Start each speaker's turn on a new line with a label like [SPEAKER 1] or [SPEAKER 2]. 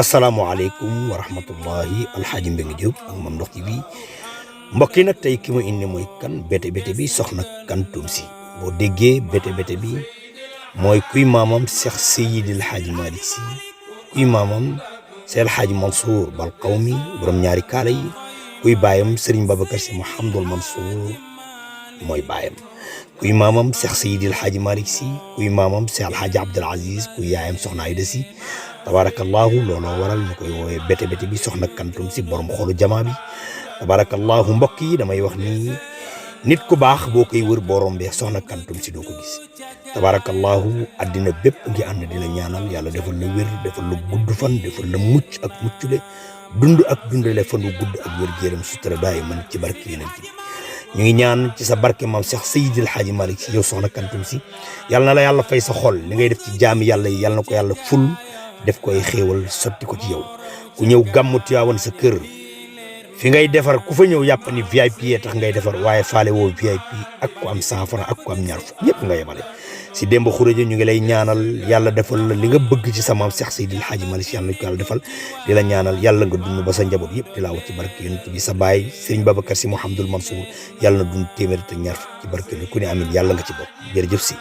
[SPEAKER 1] asalaamaaleykum wa rahmatullahi alxaaji Mbengue Diop ak Mame Ndokh TV mbokk yi nag tey ki ma indi mooy kan bété bi soxna Kantoum Sy boo déggee bété bi mooy kuy maamam Cheikh Seydil Hadji Malick Sy kuy maamam Cheikh El Hadji Mansour Bal Qawmi borom ñaari kaala yi kuy baayam Serigne Babacar Sy Mouhamadoul Mansour mooy baayam kuy maamam Cheikh Seydil Hadji Malick Sy kuy maamam Cheikh El Hadji Abdoul Aziz kuy yaayam soxna Aïda Sy tabarakallahu looloo waral ñu koy woowee bété bi soxna Kantoum Sy borom xolu jamaa bi tabarakallahu mbokk yi damay wax ni nit ku baax boo koy wër boo rombee soxna Kantoum Sy doo ko gis tabarakallahu addina bépp ngi ànd di la ñaanal yàlla defal la wér defal la gudd fan defal la mucc ak muccule dund ak dundale fan wu gudd ak wér-gu-yaram sutura daay man ci barke yeneen ci ñu ngi ñaan ci sa barke maam Cheikh Seydil Hadji Malick Sy yow soxna Kantoum Sy yàlla na la yàlla fay sa xol li ngay def ci jaami yàlla yi yàlla na ko yàlla ful def koy xéewal sotti ko ci yow ku ñëw gàmmu Tiwaawan sa kër fi ngay defar ku fa ñëw yàpp ni VIP yee tax ngay defar waaye faale woo VIP ak ku am 100 francs ak ku am ñaar fukk ñëpp nga yemale si Demba Khourédia ñu ngi lay ñaanal yàlla defal la li nga bëgg ci sa maam Cheikh Seydil Hadji Malick Sy yàlla na ko yàlla defal di la ñaanal yàlla nga dund ba sa njaboot yëpp di laa wax ci barke yonent bi sa baay Serigne Babacar Sy Mouhamadoul Mansour yàlla na dund téeméer te ñaar fukk ci barke ku ne amin yàlla nga ci bokk jërëjëf si